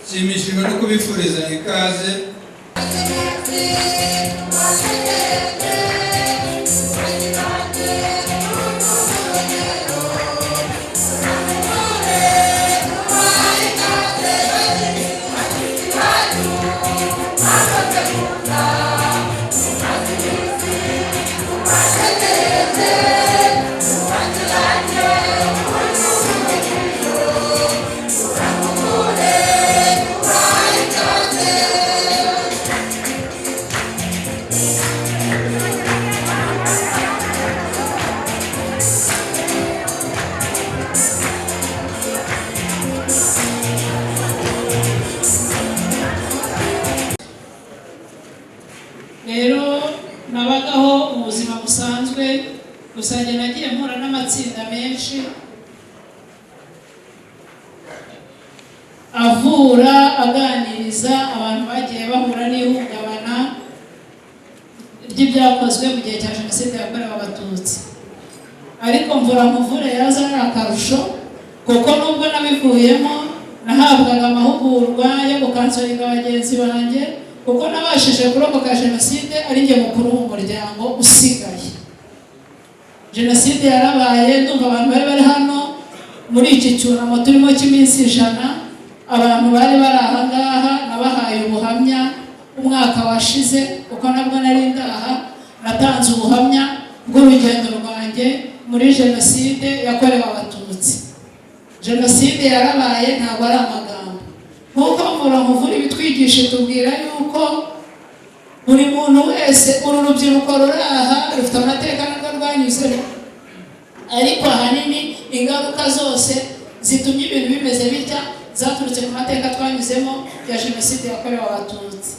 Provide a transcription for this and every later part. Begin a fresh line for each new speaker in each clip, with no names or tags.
Nshimishijwe no kubifuriza ikaze.
Rero nabagaho ubuzima busanzwe gusa, njye nagiye mpura n'amatsinda menshi avura, aganiriza abantu bagiye bahura n'ihungabana ry'ibyakozwe mu gihe cya Jenoside yakorewe Abatutsi. Ariko Mvura Nkuvure yaza ari akarusho, kuko nubwo nabivuyemo nahabwaga amahugurwa yo gucounselinga bagenzi banjye, kuko nabashije kurokoka jenoside ari njye mukuru mu muryango usigaye. Jenoside yarabaye, ndumva abantu bari bari hano muri iki cyunamo turimo cy'iminsi 100, abantu bari bari aha ngaha nabahaye ubuhamya umwaka washize, kuko nabwo nari ndaha, natanze ubuhamya bw'urugendo rwanjye muri jenoside yakorewe Abatutsi. Jenoside yarabaye, ntabwo ari amagambo. Nk'uko Mvura Nkuvure ibitwigisha, tubwira yuko buri muntu wese, uru rubyiruko ruri aha rufite amateka narwo rwanyuzemo, ariko ahanini ingaruka zose zitumye ibintu bimeze bitya zaturutse ku mateka twanyuzemo ya jenoside yakorewe Abatutsi.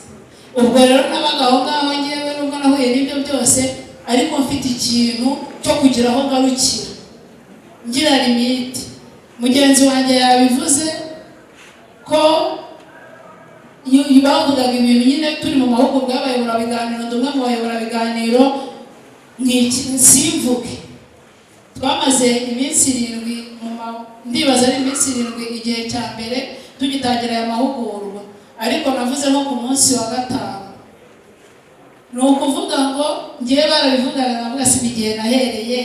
Ubwo rero nabaga aho ngaho ngewe, nubwo nahuye n'ibyo byose, ariko mfite ikintu cyo kugira aho ngarukira, ngira limite. Mugenzi wanjye yabivuze ko iyo bavugaga ibintu nyine turi mu mahugurwa y'abayoborabiganiro, ndi umwe mu bayoborabiganiro, simvuge. Twamaze iminsi 7, ndibaza ari iminsi 7 igihe cya mbere tugitangira aya mahugurwa, ariko navuze nko ku munsi wa gatanu. Ni ukuvuga ngo ngewe barabivugaga nkavuga: si igihe nahereye.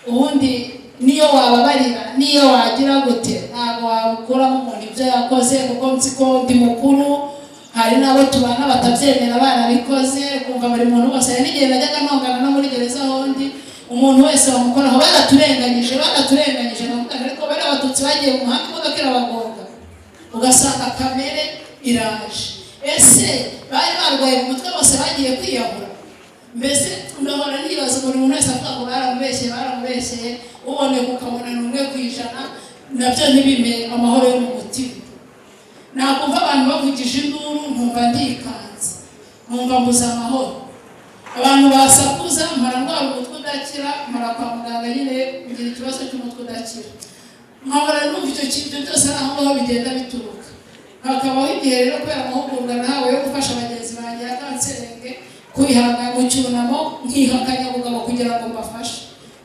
Ubundi niyo wababarira, niyo wagira gute, ntabwo wakuramo umuntu ibyo yakoze, kuko nzi ko ndi mukuru. Hari n'abo tubana batabyemera barabikoze, ukumva buri muntu wese. Hari n'igihe najyaga ntongana no muri gereza aho ndi, umuntu wese wamukoraho: "Baraturenganyije, baraturenganyije." Nkavuga: "Ariko bariya Abatutsi bagiye mu muhanda imodoka irabagonga." Ugasanga kamere iraje. Ese bari barwaye mu mutwe bose bagiye kwiyahura? Mbese ngahora nibaza, buri muntu wese avuga ngo baramubeshyeye, baramubeshyeye, uboneka ukabona ni 1%, nabyo ntibime amahoro yo mu mutima. Nakumva abantu bavugije induru nkumva ndikanze, nkumva mbuze amahoro. Abantu basakuza mpora ndwara umutwe udakira, mpora kwa muganga nyine, ngira ikibazo cy'umutwe udakira, nkahora numva icyo kintu byose ari aho ngaho bigenda bituruka. Hakabaho igihe rero, kubera amahugurwa nahawe yo gufasha bagenzi banjye ya counseling, kwihangana mu cyunamo, nkiha akanyabugabo kugira ngo mbafashe.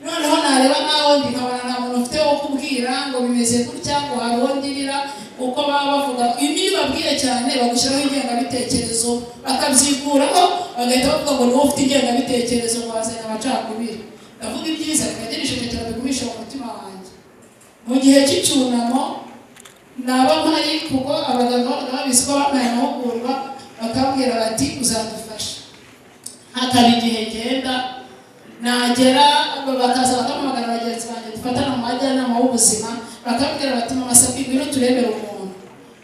Noneho nareba n'aho ndi nkabona nta muntu ufite wo kubwira ngo bimeze gutya, ngo hari uwo ndirira, kuko baba bavuga iyo babwiye cyane bagushyiraho ingengabitekerezo, bakabyikuraho, bagahita bavuga ngo niwowe ufite ingengabitekerezo, ngo wazanye amacakubiri. Ndavuga ibyiza bikagera ishekera bigumisha mu mutima wanjye. Mu gihe cy'icyunamo naba mpari, kuko abaganga babaga babizi ko bampaye amahugurwa, bakambwira bati: "Uzadufasha." Hakaba igihe ngenda, nagera bakaza bakampamagara, bagenzi banjye dufatana mu bajyanama b'ubuzima, bakambwira bati: "Mama Safi, ngwino turebere umuntu."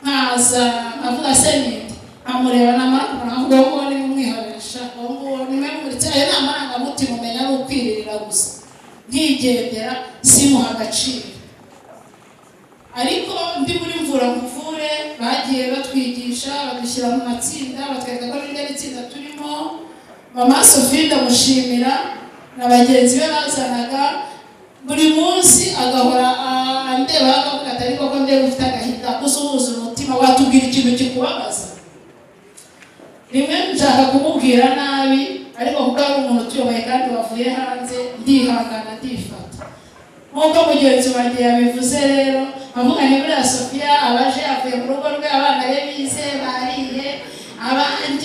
Nkaza nkavuga: "Se ninde?" Nkamureba, namara kubona nkavuga: "Uwo nguwo ni umwiharisha, uwo nguwo ni mwe." Ayo ni amarangamutima, umenya ari ukwiririra gusa, nkigendera, simuha agaciro. Ariko ndi muri Mvura Nkuvure bagiye batwigisha, badushyira mu matsinda, batwereka ko n'iryo ari itsinda turimo. Mama Sophie ndamushimira na bagenzi be bazanaga buri munsi, agahora andeba akavuga ati: "Ariko ko ndeba ufite agahinda, kuzuhuza umutima, watubwira ikintu kikubabaza?" Rimwe nshaka kumubwira nabi, ariko kuko ari umuntu utuyoboye kandi wavuye hanze, ndihangana, ndifata. Nk'uko mugenzi wanjye yabivuze rero, avuga ni buriya Sofiya abaje avuye mu rugo rwe, abana be.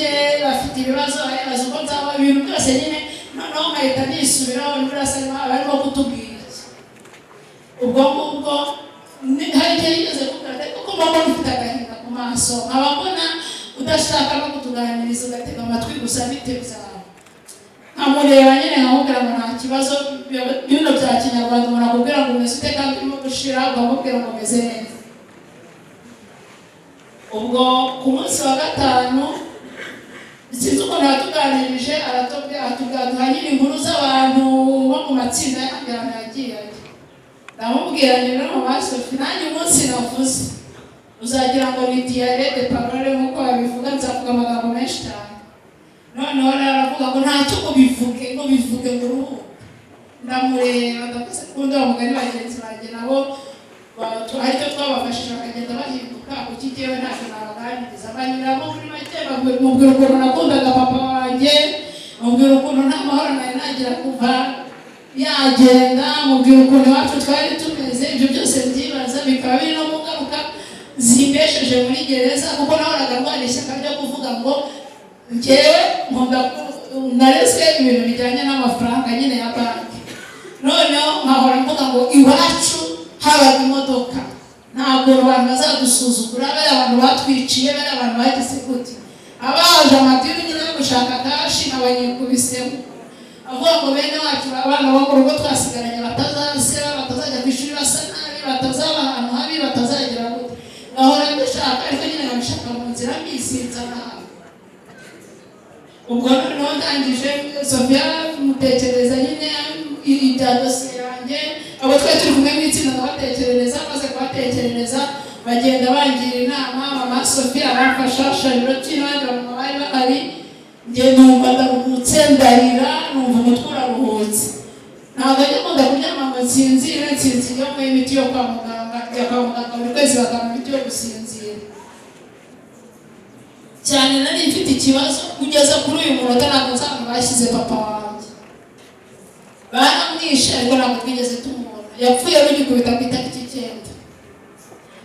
gute, bafite ibibazo, baribaza uko nzaba, ibintu byose nyine. Noneho nkahita nisubiraho, nibura barimo kutubwira iki? Ubwo ngubwo hari igihe yigeze kumbwira ati: "Kuko mbona ufite agahinda ku maso, nkaba mbona udashaka no kutuganiriza, ugatega amatwi gusa, bite byawe?" Nkamureba nyine, nkamubwira ngo nta kibazo. Bino bya Kinyarwanda, umuntu akubwira ngo umeze ute kandi urimo gushira, ukamubwira ngo umeze neza. Ubwo ku munsi wa gatanu, sinzi ukuntu yatuganirije, aratubwira, atubwira, duha nyine inkuru z'abantu bo mu matsinda y'ahandi hantu yagiye ajya. Ndamubwira ni rero, Mama Sophie, nanjye umunsi navuze uzagira ngo ni diarrhée de parole nk'uko babivuga, nzavuga amagambo menshi cyane. Noneho rero aravuga ngo ntacyo, ngo bivuge, ngo bivuge, ngo uruhuke. Ndamureba, ndavuze kundi wa mugani, bagenzi banjye nabo hari icyo twabafashije bakagenda bahinduka, kuki jyewe ntacyo nabaganiriza? Banyuramo muri make, mubwira ukuntu nakundaga papa wanjye, mubwira ukuntu nta mahoro nari nagira kuva yagenda, mubwira ukuntu iwacu twari tumeze. Ibyo byose mbyibaza, bikaba biri no mu ngaruka zimbesheje muri gereza, kuko nahoraga ndwara ishyaka ryo kuvuga ngo njyewe nkunda narezwe ibintu bijyanye n'amafaranga nyine ya banki. Noneho nkahora mvuga ngo iwacu habaga imodoka, ntabwo abantu bazadusuzugura, bariya abantu batwiciye, bariya abantu bagize gute. Abaje amadini nyine yo gushaka cash, nkabanyikubisemo, avuga ngo bene wacu, abana bo mu rugo twasigaranye, batazaseba, batazajya ku ishuri basa nabi, batazaba ahantu habi, batazagira gute. Ngahora mbishaka, ariko nyine nkabishaka mu nzira mbisinza nabi. Ubwo noneho ndangije, Sofia mutekereza nyine ibya dosiye yanjye, abo twari turi kumwe mu itsinda ndabatekerereza. Maze kubatekerereza, bagenda bangira inama. Mama Sofia aramfasha, Charlotte n'abandi bamama bari bahari. Njye numva ndaruhutse, ndarira, numva umutwe uraruhutse. Ntabwo njya nkunda kuryama ngo nsinzire, nsinzire iyo nyweye imiti yo kwa muganga. Njya kwa muganga buri kwezi bakampa imiti yo gusinzira cyane. Nari mfite ikibazo kugeza kuri uyu munota, ntabwo nzi ahantu bashyize papa wanjye. Baramwishe, ariko ntabwo twigeze tumubona. Yapfuye rugikubita ku itariki 9.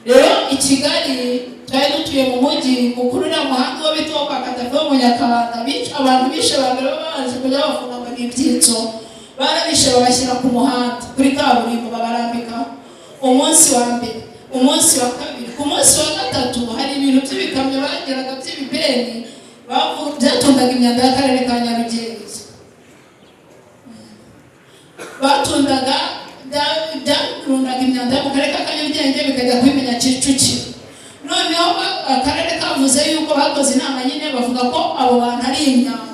Rero i Kigali twari dutuye mu mujyi mukuru, uriya muhanda wo bita uwo kwa Kadafi wo mu Nyakabanda. Abantu bishe ba mbere babanje kujya bafunga ngo ni ibyitso. Barabishe, babashyira ku muhanda kuri kaburimbo, babarambikaho umunsi wa mbere, umunsi wa kabiri. Ku munsi wa gatatu hari ibintu by'ibikamyo bageraga by'ibibeni byatundaga imyanda y'akarere ka Nyarugenge, batundaga byarundaga imyanda yo mu karere ka Nyarugenge bikajya kubimenya Kicukiro. Noneho akarere kavuze yuko bakoze inama nyine, bavuga ko abo bantu ari imyanda.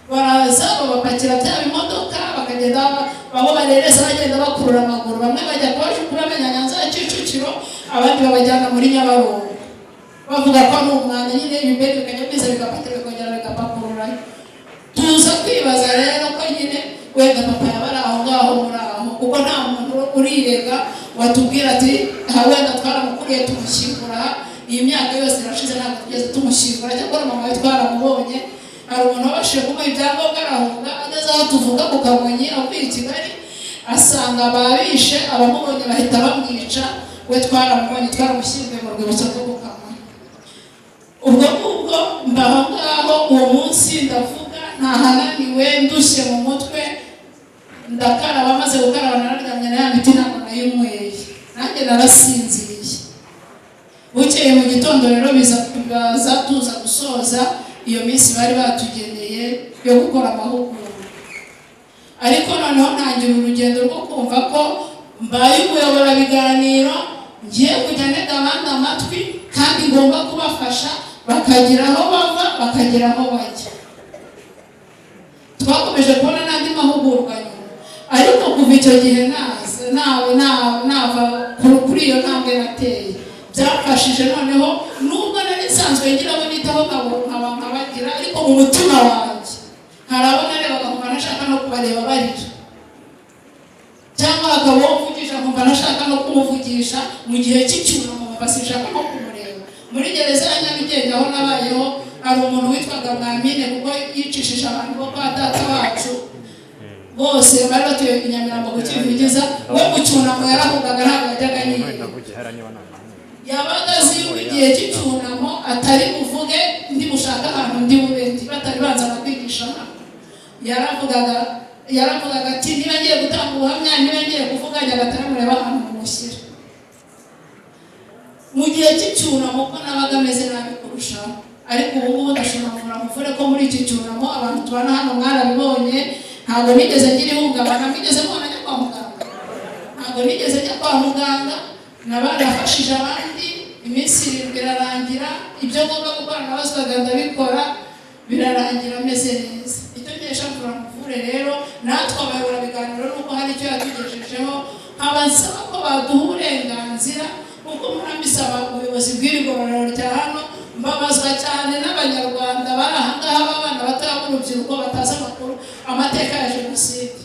Baraza babapakira bya bimodoka, bakagenda babo barereza, bagenda bakurura amaguru. Bamwe bajya kubamenya Nyanza ya Kicukiro, abandi babajyana muri Nyabarongo, bavuga ko ari umwanda nyine. Ibibeni bikajya biza bigapakira, bikongera bigapakururayo. Tuza kwibaza rero ko nyine wenda papa yaba ari aho ngaho muri aho, kuko nta muntu urirega watubwira ati aha wenda twaramukuriye tumushyingura aha. Iyi myaka yose irashize, ntabwo tugeze tumushyingura. Cyakora mama we twaramubonye. Hari umuntu wabashije kumuha ibyangombwa, arahunga, ageze aho tuvuga ku Kamonyi, avuye i Kigali, asanga ababishe, abamubonye bahita bamwica. We twaramubonye, twaramushyinguye mu rwibutso rwo ku Kamonyi. Ubwo ngubwo mba aho ngaho. Uwo munsi ndavuga, ntahananiwe, ndushye mu mutwe, ndakaraba. Maze gukaraba nararyamye, na ya miti ntabwo nayinyweye, nanjye narasinziriye. Bukeye mu gitondo rero biza baza, tuza gusoza iyo minsi bari batugeneye yo gukora amahugurwa. Ariko noneho ntangira urugendo rwo kumva ko mbaye umuyoborabiganiro, ngiye kujya ntega abandi amatwi, kandi ngomba kubafasha bakagira aho bava, bakagera aho bajya. Twakomeje kubona n'andi mahugurwa nyuma, ariko kuva icyo gihe naza nawe nava kuri iyo ntambwe nateye, byamfashije. Noneho nubwo nari nsanzwe ngira abo nitaho, nkaba nkabagira, ariko mu mutima wanjye hari abo narebaga nkumva ntashaka no kubareba barira, cyangwa hakaba uwo mvugisha nkumva ntashaka no kumuvugisha mu gihe cy'icyunamo, nkumva sinshaka no kumureba. Muri gereza ya Nyarugenge aho nabayeho, hari umuntu witwaga Mwamine, kuko yicishije abantu bo kwa data wacu bose bari batuye i Nyamirambo ku Kivugiza. We mu cyunamo yarahungaga, ntabwo yajyaga yiga. Yabaga azi yuko igihe cy'icyunamo atari buvuge, ndi bushake ahantu. ndi bube ndi batari banzana kwigisha hano. Yaravugaga ati niba ngiye gutanga ubuhamya, niba ngiye kuvuga, Nyagatare mureba ahantu mumushyira. Mu gihe cy'icyunamo ko nabaga ameze nabi kurushaho, ariko ubu ngubu ndashobora kuvura muvure ko muri iki cyunamo abantu tubana hano mwarabibonye, ntabwo nigeze ngira ihungabana. Mwigeze mubona njya kwa muganga? Ntabwo nigeze njya kwa muganga. Nafashije abandi, iminsi 7 irarangira, ibyo ngomba gukora nabazwaga ndabikora, birarangira ameze neza. Icyo nkesha mvura muvure rero natwe abayobora biganiro ni uko hari icyo yatugejejeho. Nkaba nsaba ko baduha uburenganzira, kuko murambisaba ubuyobozi bw'iri ngororero rya hano. Mbabazwa cyane n'Abanyarwanda bari aha ngaha b'abana batoya b'urubyiruko batazi amakuru, amateka ya jenoside.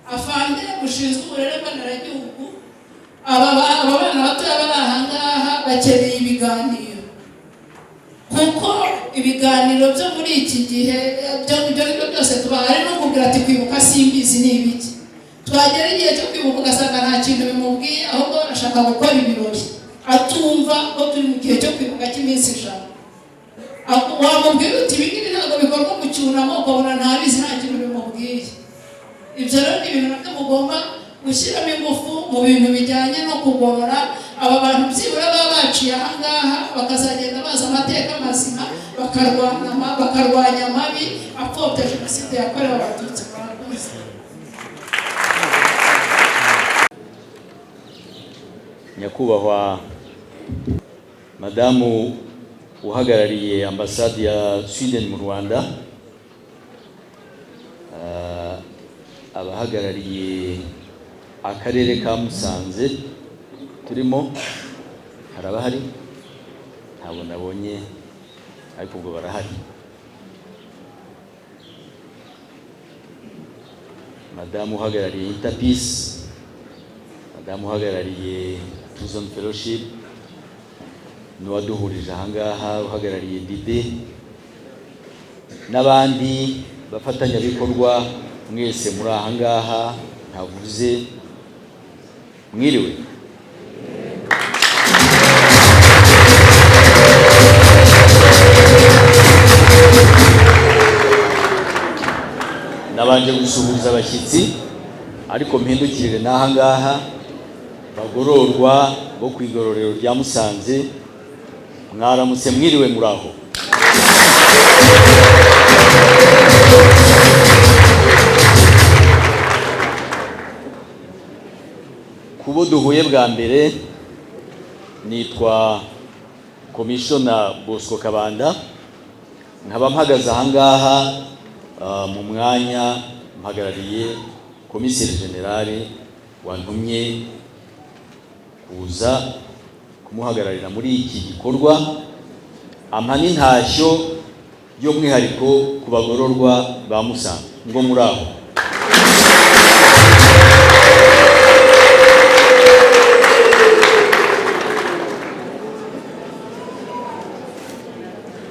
Afande mushinzwe uburere mboneragihugu, aba bana batoya bari aha ngaha bakeneye ibiganiro, kuko ibiganiro byo muri iki gihe ibyo ngibyo byose tuba hari no kubwira ati kwibuka simbizi ni ibiki. Twagera igihe cyo kwibuka ugasanga nta kintu bimubwiye, ahubwo barashaka gukora ibirori atumva ko turi mu gihe cyo kwibuka cy'iminsi 100. Wamubwira uti ibi ngibi ntabwo bikorwa mu cyunamo, ukabona ntabizi, nta kintu bimubwiye. Ibyo rero ni ibintu nabyo mugomba gushyiramo ingufu mu bintu bijyanye no kugorora aba bantu, byibura baba baciye aha ngaha bakazagenda bazi amateka mazima, bakarwanya amabi apfobya jenoside yakorewe Abatutsi. Murakoze.
Nyakubahwa madamu uhagarariye ambasade ya Sweden mu Rwanda, abahagarariye akarere ka Musanze turimo, harabahari, ntabwo nabonye ariko ubwo barahari. Madamu uhagarariye Interpeace, madamu uhagarariye Prison Fellowship, n'uwaduhurije ahangaha uhagarariye Dide, n'abandi bafatanyabikorwa mwese muri ahangaha ntavuze, mwiriwe. Nabanje gusuhuza abashyitsi, ariko mpindukirire n'ahangaha bagororwa bo ku igororero rya Musanze, mwaramutse, mwiriwe, muraho. Kubo duhuye bwa mbere, nitwa Komishona Bosco Kabanda, nkaba mpagaze ahangaha mu mwanya mpagarariye Komiseri Generale wantumye kuza kumuhagararira muri iki gikorwa, ampa n'intashyo by'umwihariko ku bagororwa ba Musanze ngo muri aho.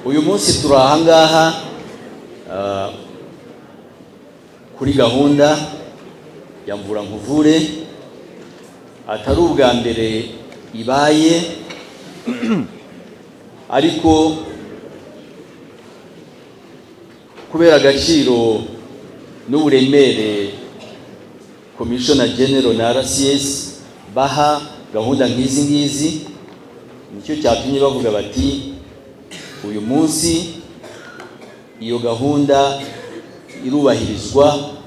Uyu munsi turi ahangaha kuri gahunda ya Mvura Nkuvure, atari ubwa mbere ibaye, ariko kubera agaciro n'uburemere Commissioner General na RCS baha gahunda nk'izi ngizi, nicyo cyatumye bavuga bati uyu munsi iyo gahunda irubahirizwa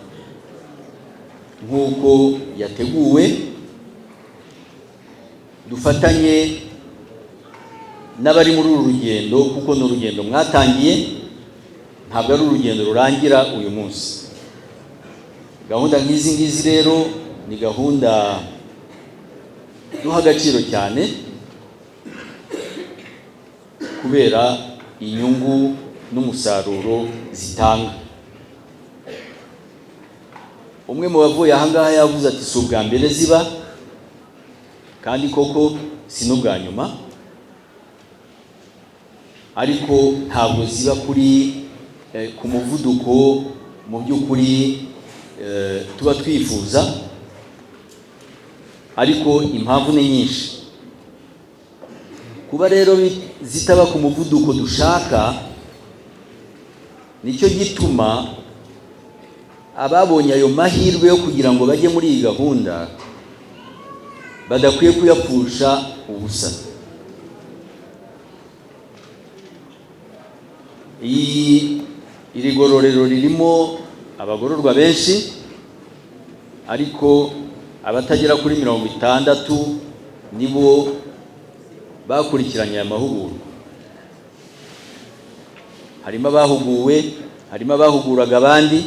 nk'uko yateguwe, dufatanye n'abari muri uru rugendo, kuko ni urugendo mwatangiye, ntabwo ari urugendo rurangira uyu munsi. Gahunda nk'izi ngizi rero ni gahunda duha agaciro cyane kubera inyungu n'umusaruro zitanga. Umwe mu bavuye ahangaha yavuze ati si ubwa mbere ziba, kandi koko si n'ubwa nyuma, ariko ntabwo ziba kuri ku muvuduko mu by'ukuri tuba twifuza, ariko impamvu ni nyinshi. Kuba rero zitaba ku muvuduko dushaka Nicyo gituma ababonye ayo mahirwe yo kugira ngo bajye muri iyi gahunda badakwiye kuyapfusha ubusa. Iri gororero ririmo abagororwa benshi, ariko abatagera kuri 60 nibo bakurikiranye aya mahugurwa. Harimo abahuguwe, harimo abahuguraga abandi.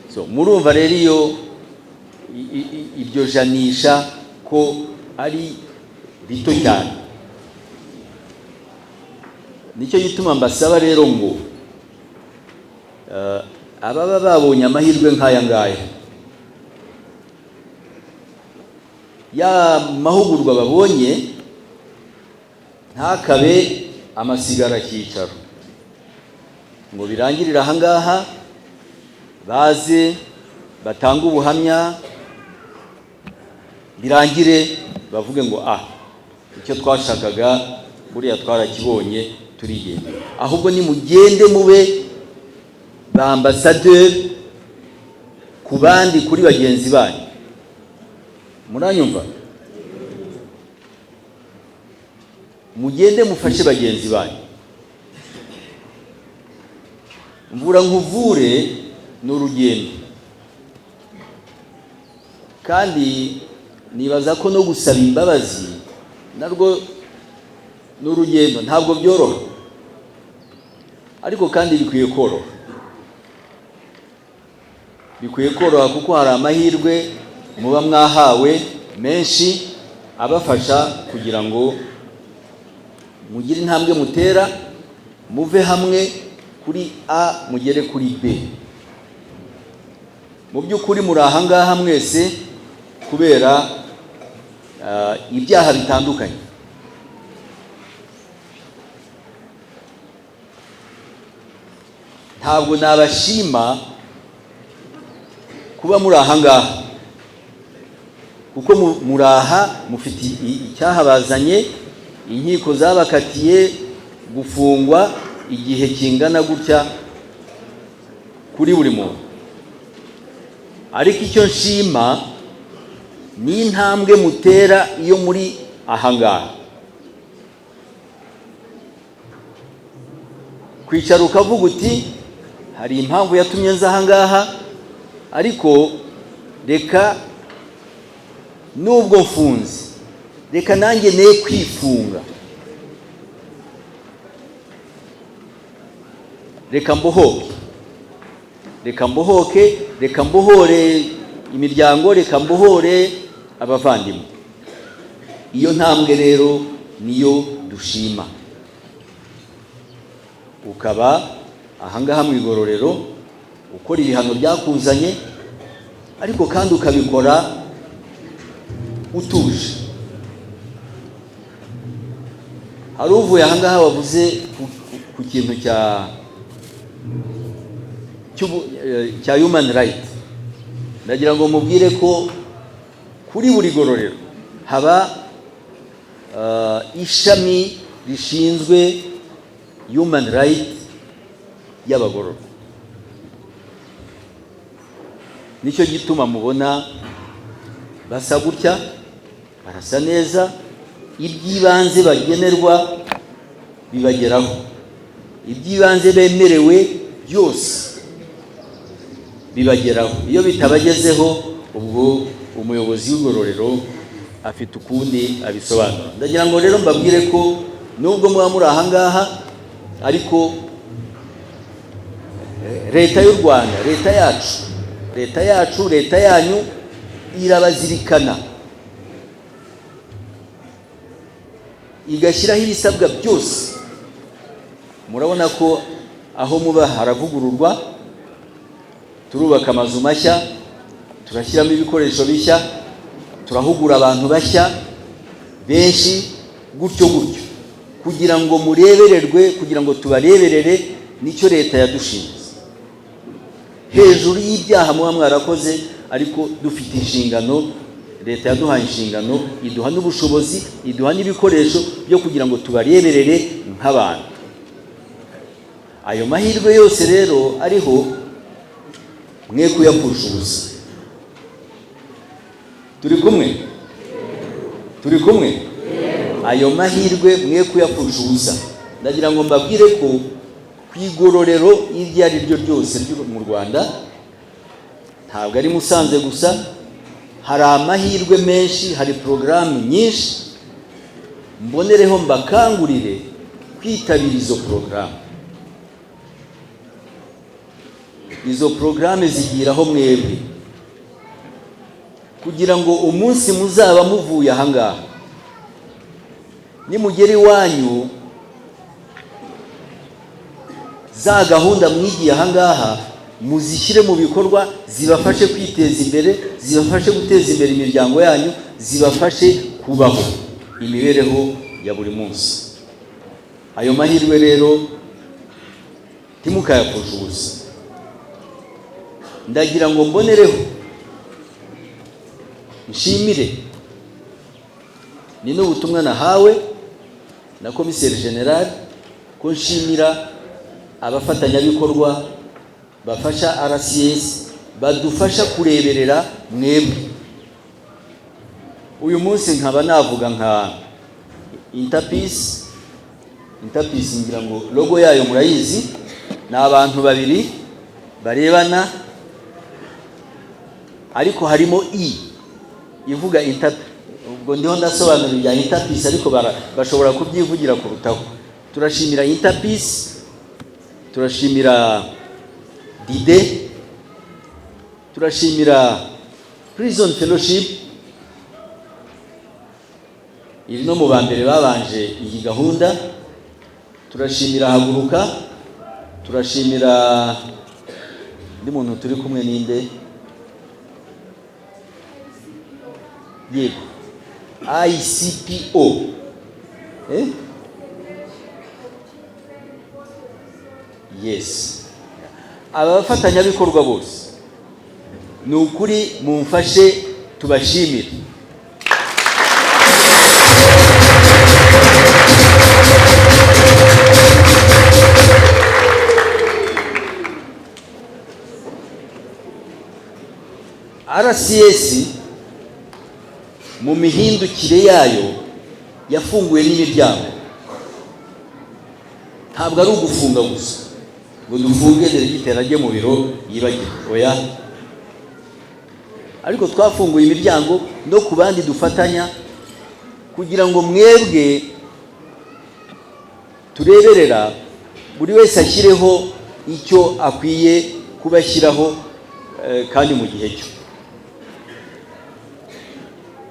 So murumva rero iyo iryo janisha ko ari rito cyane. Nicyo gituma mbasaba rero ngo ababa babonye amahirwe nk'aya ngaya, ya mahugurwa babonye ntakabe amasigara cyicaro, ngo birangirire aha ngaha, baze batange ubuhamya, birangire bavuge ngo icyo twashakaga buriya twarakibonye, turigenda. Ahubwo nimugende mube ba ambassadeur ku bandi, kuri bagenzi banyu. Muranyumva? Mugende mufashe bagenzi banyu. Mvura nkuvure ni urugendo, kandi nibaza ko no gusaba imbabazi narwo ni urugendo, ntabwo byoroha, ariko kandi bikwiye koroha. Bikwiye koroha kuko hari amahirwe muba mwahawe menshi abafasha kugira ngo mugire intambwe mutera, muve hamwe kuri A mugere kuri B. Mu by'ukuri muri aha ngaha mwese kubera ibyaha bitandukanye. Ntabwo nabashima kuba muri aha ngaha, kuko muri aha mufite icyahabazanye, inkiko zabakatiye gufungwa igihe kingana gutya kuri buri muntu. Ariko icyo nshima ni intambwe mutera iyo muri aha ngaha. Kwicara ukavuga uti hari impamvu yatumye nza aha ngaha, ariko reka nubwo mfunze, reka nanjye ne kwifunga, reka mbohoke, reka mbohoke, reka mbohore imiryango, reka mbohore abavandimwe. Iyo ntambwe rero niyo dushima. Ukaba ahangaha mu igororero ukora ibihano byakuzanye, ariko kandi ukabikora utuje. Hari uvuye ahangaha wavuze ku kintu cya human right. Ndagira ngo mubwire ko kuri buri gororero haba ishami rishinzwe human right y'abagororwa. Nicyo gituma mubona basa gutya, barasa neza, iby'ibanze bagenerwa bibageraho, iby'ibanze bemerewe byose bibageraho. Iyo bitabagezeho ubwo umuyobozi w'igororero afite ukundi abisobanura. Ndagira ngo rero mbabwire ko nubwo muba muri aha ngaha, ariko leta y'u Rwanda, leta yacu, leta yacu, leta yanyu irabazirikana, igashyiraho ibisabwa byose. Murabona ko aho muba haravugururwa, turubaka amazu mashya, turashyiramo ibikoresho bishya, turahugura abantu bashya benshi, gutyo gutyo, kugira ngo murebererwe, kugira ngo tubareberere. Nicyo leta yadushinze. Hejuru y'ibyaha muba mwarakoze, ariko dufite inshingano, leta yaduhaye inshingano, iduha n'ubushobozi, iduha n'ibikoresho byo kugira ngo tubareberere nk'abantu. Ayo mahirwe yose rero ariho, mwe kuyapfusha ubusa. Turi kumwe? Turi kumwe? Ayo mahirwe mwe kuyapfusha ubusa. Ndagira ngo mbabwire ko ku igororero iryo ari ryo ryose ryo mu Rwanda, ntabwo ari Musanze gusa, hari amahirwe menshi, hari porogaramu nyinshi. Mbonereho mbakangurire kwitabira izo porogaramu. Izo porogaramu zigiraho mwebwe kugira ngo umunsi muzaba muvuye aha ngaha, nimugera iwanyu, za gahunda mwigiye aha ngaha muzishyire mu bikorwa, zibafashe kwiteza imbere, zibafashe guteza imbere imiryango yanyu, zibafashe kubaho imibereho ya buri munsi. Ayo mahirwe rero ntimukayapfushe ubusa. Ndagira ngo mbonereho nshimire, ni n'ubutumwa nahawe na komiseri general, ko nshimira abafatanyabikorwa bafasha RCS, badufasha kureberera mwebwe. Uyu munsi nkaba navuga nka Interpeace. Interpeace ngira ngo logo yayo murayizi, ni abantu babiri barebana, ariko harimo i ivuga inter. Ubwo ndiho ndasobanura ibya Interpeace, ariko bashobora kubyivugira kurutaho. Turashimira Interpeace, turashimira Dide, turashimira Prison Fellowship iri no mu ba mbere babanje iyi gahunda, turashimira Haguruka, turashimira undi muntu turi kumwe ninde? Yego, ICPO, eh? Yes, aba bafatanyabikorwa bose ni ukuri mumfashe tubashimire. RCS mu mihindukire yayo yafunguye n'imiryango. Ntabwo ari ugufunga gusa ngo dufunge diregiteri ajye mu biro yibagirwe, oya, ariko twafunguye imiryango no ku bandi dufatanya kugira ngo mwebwe tureberera, buri wese ashyireho icyo akwiye kubashyiraho, kandi mu gihe cyo.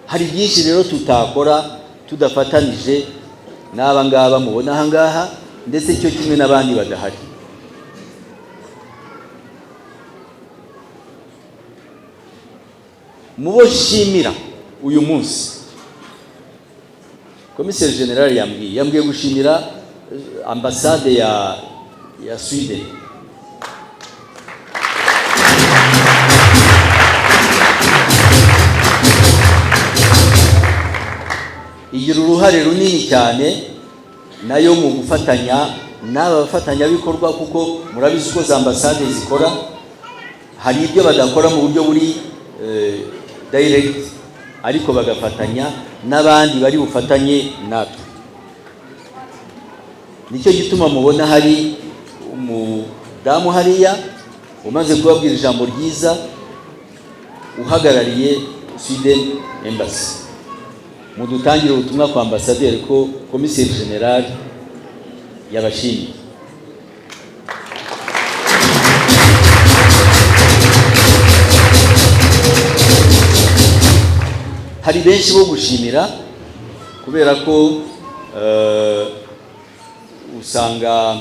Hari byinshi rero tutakora tudafatanije n'aba ngaba mubona aha ngaha, ndetse cyo kimwe n'abandi badahari. Mubo nshimira uyu munsi, komiseri general yambwiye gushimira ambasade ya Sweden. Igira uruhare runini cyane nayo mu gufatanya n'aba bafatanyabikorwa, kuko murabizi uko za ambasade zikora, hari ibyo badakora mu buryo buri direct, ariko bagafatanya n'abandi bari bufatanye natwe. Nicyo gituma mubona hari umudamu hariya umaze kubabwira ijambo ryiza, uhagarariye Sweden Embassy. Mudutangire ubutumwa kwa ambasaderi ko komiseri general yabashimiye. Hari benshi bo gushimira, kubera ko usanga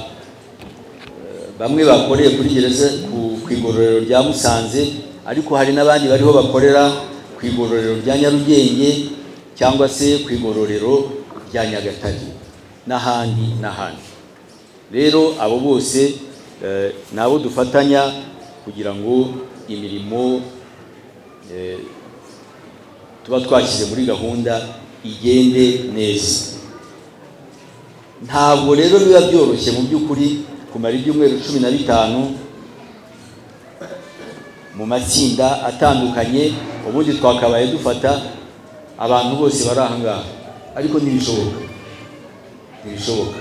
bamwe bakoreye kuri gereza ku igororero rya Musanze, ariko hari n'abandi bariho bakorera ku igororero rya Nyarugenge cyangwa se ku igororero rya Nyagatare n'ahandi n'ahandi. Rero abo bose ni abo dufatanya kugira ngo imirimo tuba twashyize muri gahunda igende neza. Ntabwo rero biba byoroshye mu by'ukuri Kumara ibyumweru 15 mu matsinda atandukanye, ubundi twakabaye dufata abantu bose bari aha ngaha, ariko ntibishoboka, ntibishoboka.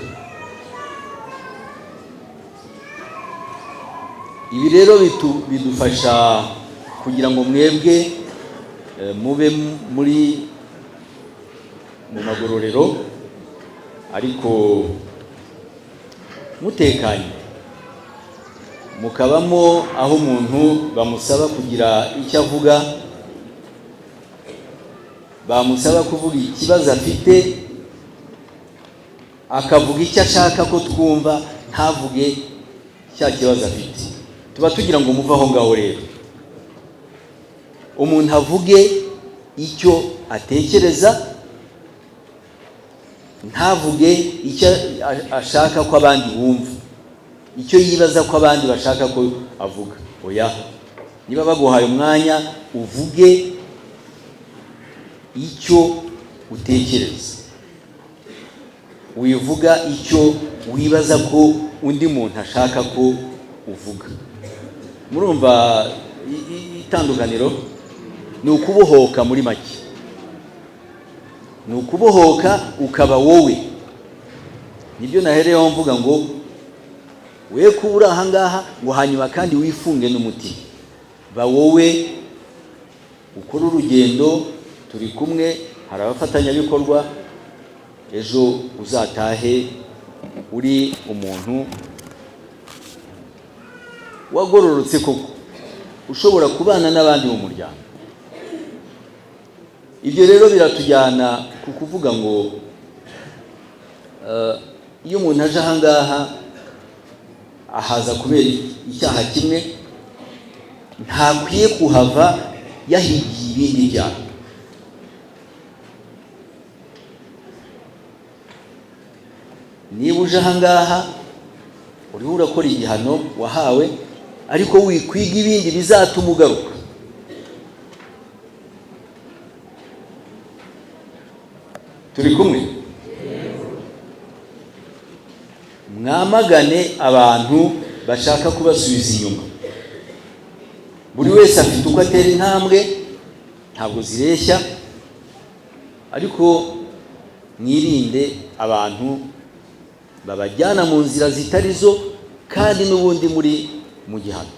Ibi rero bidufasha kugira ngo mwebwe mube muri mu magororero ariko mutekanye, mukabamo aho umuntu bamusaba kugira icyo avuga, bamusaba kuvuga ikibazo afite akavuga icyo ashaka ko twumva, ntavuge cya kibazo afite. Tuba tugira ngo muve aho ngaho rero, umuntu avuge icyo atekereza, ntavuge icyo ashaka ko abandi bumva, icyo yibaza ko abandi bashaka ko avuga. Oya, niba baguhaye umwanya uvuge icyo utekereza, wivuga icyo wibaza ko undi muntu ashaka ko uvuga. Murumva itandukaniro? Ni ukubohoka muri make, ni ukubohoka ukaba wowe. Nibyo nahereyeho mvuga ngo we kuba uri aha ngaha ngo hanyuma kandi wifunge n'umutima, ba wowe, ukore urugendo, turi kumwe, hari abafatanyabikorwa, ejo uzatahe uri umuntu wagororotse koko, ushobora kubana n'abandi mu muryango. Ibyo rero biratujyana ku kuvuga ngo iyo umuntu aje aha ngaha ahaza kubera icyaha kimwe, ntakwiye kuhava yahigiye ibindi byaha. Niba uje aha ngaha uriho urakora igihano wahawe, ariko wikwiga ibindi bizatuma ugaruka. Turi kumwe? Mwamagane abantu bashaka kubasubiza inyuma. Buri wese afite uko atera intambwe, ntabwo zireshya, ariko mwirinde abantu babajyana mu nzira zitari zo, kandi n'ubundi muri mu gihano.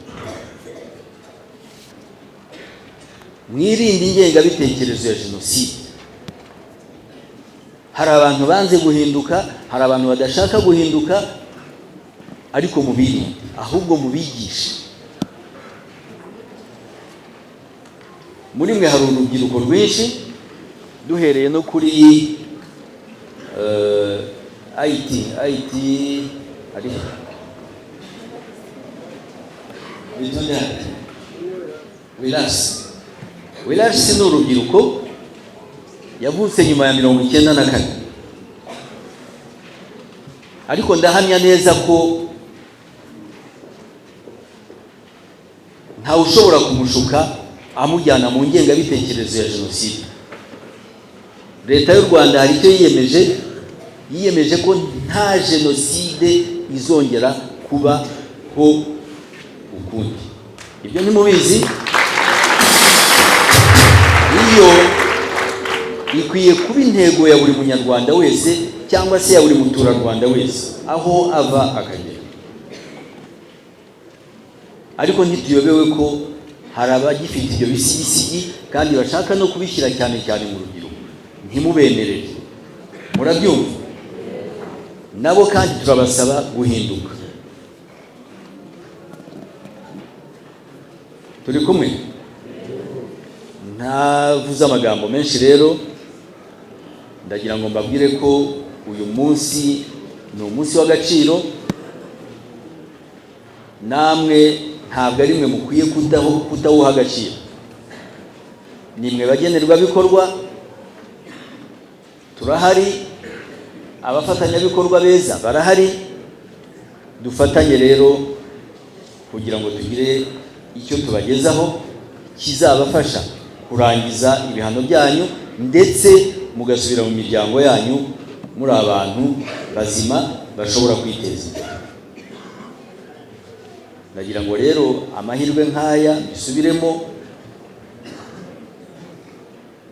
Mwirinde ingengabitekerezo ya jenoside. Hari abantu banze guhinduka, hari abantu badashaka guhinduka, ariko mubirinde, ahubwo mubigishe. Muri mwe hari urubyiruko rwinshi, duhereye no kuri IT ari Wilasi ni urubyiruko, yavutse nyuma ya 94, ariko ndahamya neza ko ntawe ushobora kumushuka amujyana mu ngengabitekerezo ya jenoside. Leta y'u Rwanda hari icyo yiyemeje, yiyemeje ko nta jenoside izongera kubaho ukundi. Ibyo ntimubizi? Iyo ikwiye kuba intego ya buri munyarwanda wese, cyangwa se ya buri muturarwanda wese, aho ava akagera. Ariko ntituyobewe ko hari abagifite ibyo bisigisigi kandi bashaka no kubishyira cyane cyane mu rubyiruko. Ntimubemerere, murabyumva? Nabo kandi turabasaba guhinduka. Turi kumwe? Ntavuze amagambo menshi rero, ndagira ngo mbabwire ko uyu munsi ni umunsi w'agaciro, namwe ntabwo ari mwe mukwiye kutawuha agaciro, ni mwe bagenerwabikorwa, turahari, abafatanyabikorwa beza barahari, dufatanye rero kugira ngo tugire icyo tubagezaho kizabafasha kurangiza ibihano byanyu, ndetse mugasubira mu miryango yanyu muri abantu bazima bashobora kwiteza imbere. Ndagira ngo rero amahirwe nk'aya mbisubiremo,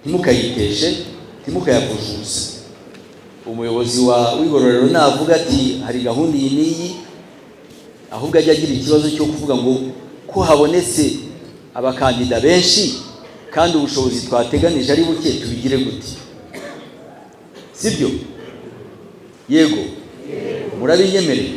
ntimukayiteshe, ntimukayapfushe. Umuyobozi wa w'Igororero navuga ati hari gahunda iyi n'iyi, ahubwo ajya agira ikibazo cyo kuvuga ngo ko habonetse abakandida benshi kandi ubushobozi twateganije ari buke, tubigire gute? Sibyo? Yego, murabinyemereye?